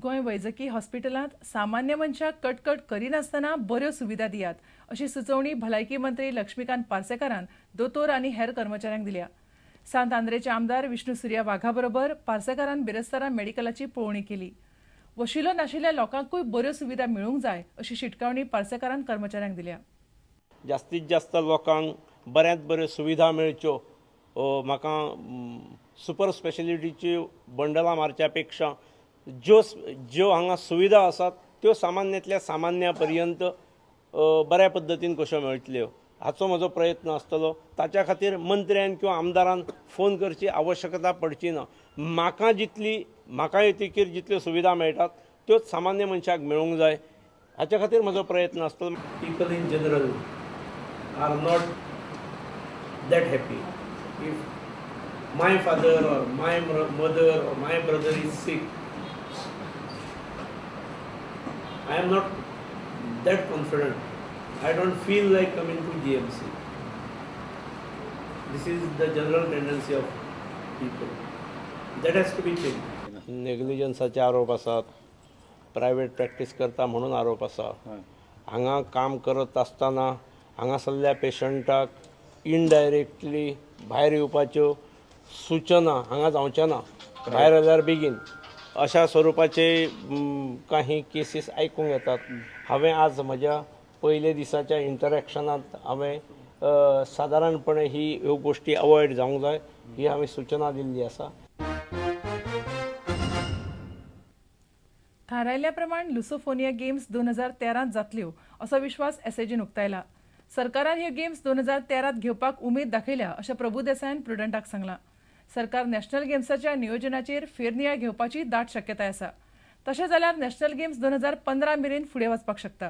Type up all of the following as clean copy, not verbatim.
गोंय वैजकी हॉस्पिटलांत सामान्य मनशाक कटकट करिनासतना बऱ्यो सुविधा दियात अशी सुचोवणी भलायकी मंत्री लक्ष्मीकांत पार्सेकारान दोतोर आनी हेर कर्मचाऱ्यांक दिल्या. सांत आंद्रेचे आमदार विष्णू सुर्या वाघा बरोबर पार्सेकारान बिरेस्तारा मेडिकलाची पळोवणी केली. वशिलो नाशिल्ल्या लोकांकूय बऱ्यो सुविधा मेळूंक जाय अशी शिटकावणी पार्सेकारान कर्मचाऱ्यांक दिल्या. जास्तीत जास्त लोकांक बऱ्यांत बऱ्यो सुविधा मेळच्यो. म्हाका सुपर स्पेशलिटीची बंडलां मारच्या पेक्षा ज्यो ज्यो हांगा सुविधा आसात त्यो सामान्यांतल्या सामान्या पर्यंत बऱ्या पद्दतीन कश्यो मेळटल्यो हाचो म्हजो प्रयत्न आसतलो. ताच्या खातीर मंत्र्यान किंवा आमदारान फोन करची आवश्यकता पडची ना. म्हाका जितली म्हाका येतकीर जितल्यो सुविधा मेळटात त्योच सामान्य मनशाक मेळूंक जाय हाच्या खातीर म्हजो प्रयत्न आसतलो. People in general are not that happy. If my father or my mother or my brother is sick, I am not that confident. I don't feel like coming to GMC. This is the general tendency of people. That has to be changed. नेग्लिजन्साचे आरोप आसात, private practice करता म्हणून आरोप आसा. हांगा काम करत आसतना हांगासरल्या पेशंटाक इनडायरेक्टली भायर येवपाच्यो सूचना हांगा जावच्यो ना, भायर आयल्यार बेगीन अशा स्वरुपाचे काही केसीस आयकूंक येतात. हांवें आज म्हज्या पयले दिसाच्या इंटरॅक्शनांत हांवें सादारणपणे ही ह्यो गोश्टी अवॉयड जावंक जाय ही हांवें सूचना दिल्ली आसा. थारायल्ल्या प्रमाण लुसोफोनिया गेम्स 2013 जातल्यो असो विश्वास एसएजीन उक्तायला. सरकारान ह्यो गेम्स 2013 घेवपाक उमेद दाखयल्या अशें प्रभुदेसायान प्रुडंटाक सांगलां. सरकार नॅशनल गेम्साच्या नियोजनाचेर फेरनियाळ घेवपाची दाट शक्यताय आसा. तशें जाल्यार नॅशनल गेम्स 2015 मेरेन फुडें वचपाक शकता.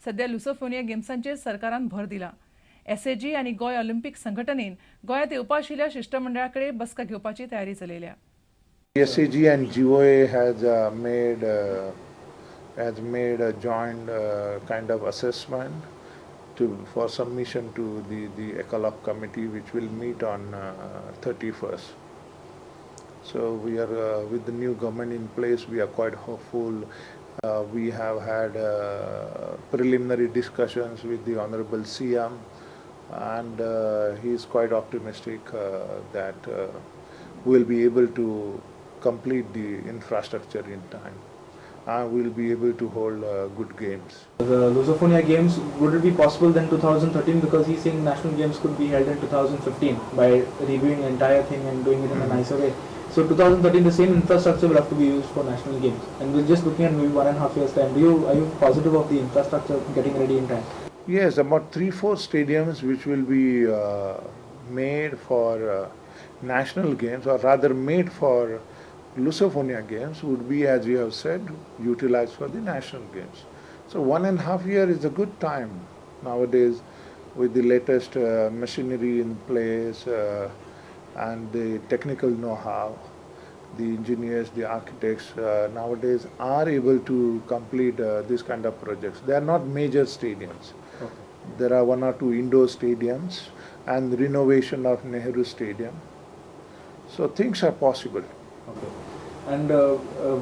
सध्या लुसोफोनिया गेम्सांचेर सरकारान भर दिला. एसएजी आनी गोंय ऑलिम्पिक संघटनेन गोंयांत येवपा आशिल्ल्या शिश्टमंडळा कडेन बसका घेवपाची तयारी चलयल्या. SAG and GOA has made a joint kind of assessment for submission to the ECOLOP committee, which will meet on 31st. So we are with the new government in place, we are quite hopeful. We have had preliminary discussions with the Honorable CM, and he is quite optimistic that we will be able to complete the infrastructure in time. And we'll be able to hold good games. The Lusophonia Games, would it be possible then 2013? Because he's saying national games could be held in 2015 by reviewing the entire thing and doing it in a nicer way. So 2013, the same infrastructure will have to be used for national games. And we're just looking at maybe 1.5 years time. Are you positive of the infrastructure getting ready in time? Yes, about 3-4 stadiums which will be made for national games, or rather made for Lusophonia Games, would be, as you have said, utilized for the national games. So 1.5 years is a good time nowadays with the latest machinery in place and the technical know-how. The engineers, the architects nowadays are able to complete this kind of projects. They are not major stadiums. Okay. There are 1 or 2 indoor stadiums and renovation of Nehru Stadium. So things are possible. Okay. And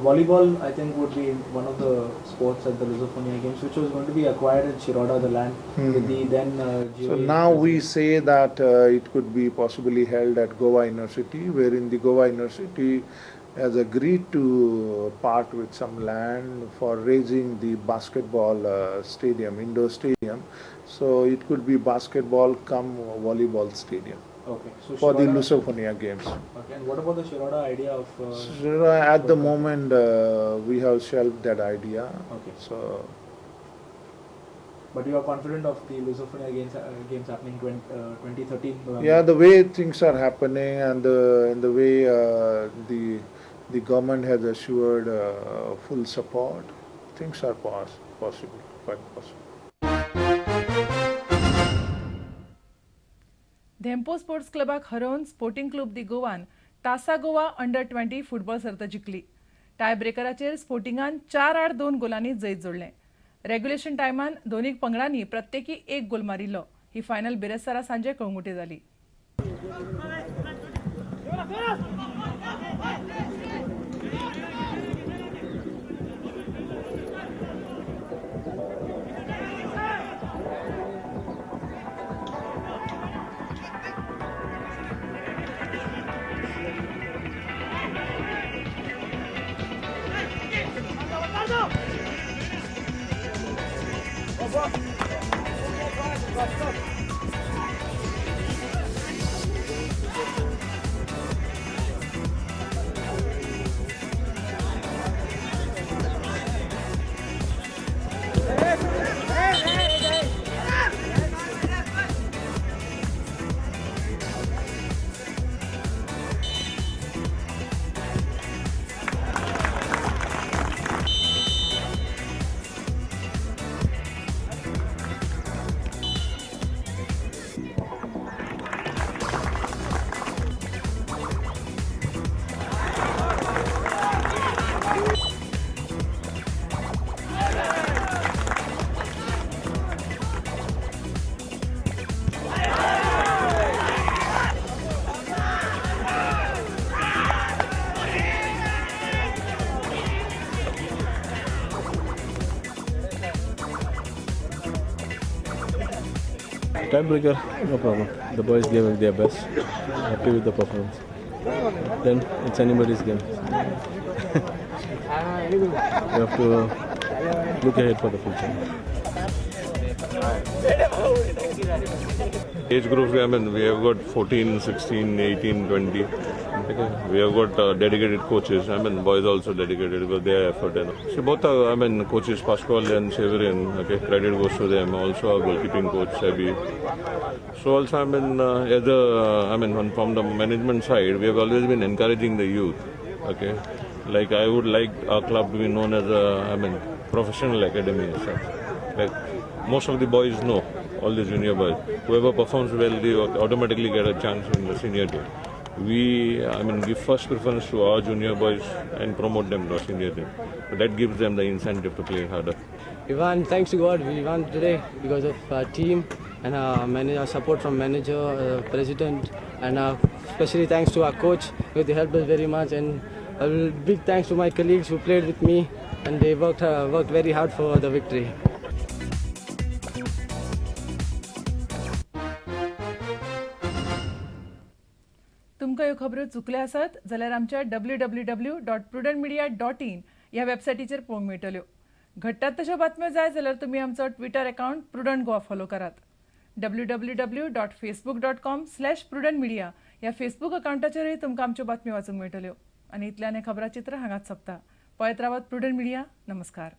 volleyball, I think, would be one of the sports at the Lusophonia Games, which was going to be acquired in Shiroda, the land, with the then GOA. So now we say that it could be possibly held at Goa University, wherein the Goa University has agreed to part with some land for raising the basketball stadium, indoor stadium. So it could be basketball cum volleyball stadium. Okay. So for the Lusophonia Games. Okay, and what about the Shiroda idea of? Shiroda, at the moment, we have shelved that idea. Okay. So. But you are confident of the Lusophonia Games happening 2013? November? Yeah, the way things are happening and the way the government has assured full support, things are possible, quite possible. Dempo sports क्लबाक हरोवन sporting club दी गोवान तासा Goa under 20 football सर्त जिखली. Tie ब्रेकराचेर स्पोर्टिंगान 4-2 गोलांनी जैत जोडलें. Regulation टायमान दोनूय पंगडांनी प्रत्येकी 1 गोल मारिल्लो. ही final बिरेस्तारा सांजे कळंगुटे जाली. Tiebreaker, no problem. The boys gave it their best. Happy with the performance. Then it's anybody's game. You have to look ahead for the future. Age groups, I mean, we have got 14, 16, 18, 20. Okay. We have got dedicated coaches. I mean, boys also dedicated with their effort. You know. So both are, I mean, coaches Pascual and Severin, okay, credit goes to them. Also our goalkeeping coach, Sebi. So also, I mean, as a, I mean, from the management side, we have always been encouraging the youth. Okay, like I would like our club to be known as a, I mean, professional academy as such. Like most of the boys know, all the junior boys, whoever performs well, they automatically get a chance in the senior team. We, I mean, give first preference to our junior boys and promote them to our senior team. So that gives them the incentive to play harder. We won, thanks to God, we won today because of our team and our manager, support from manager, president, and especially thanks to our coach, because they helped us very much. And a big thanks to my colleagues who played with me, and they worked very hard for the victory. तुमकां ह्यो खबऱ्यो चुकल्या आसत जाल्यार आमच्या www.prudentmedia.in ह्या वेबसायटीचेर पळोवंक मेळटल्यो. घडटात तश्यो बातम्यो जाय जाल्यार तुमी आमचो Twitter account Prudent Goa follow करात. www.facebook.com/prudentmedia ह्या फेसबूक अकावंटाचेरूय तुमकां आमच्यो बातम्यो वाचूंक मेळटल्यो. आनी इतल्यान हें खबराचित्र हांगाच सोंपता. पळयत रावात प्रुडंट मिडिया. नमस्कार.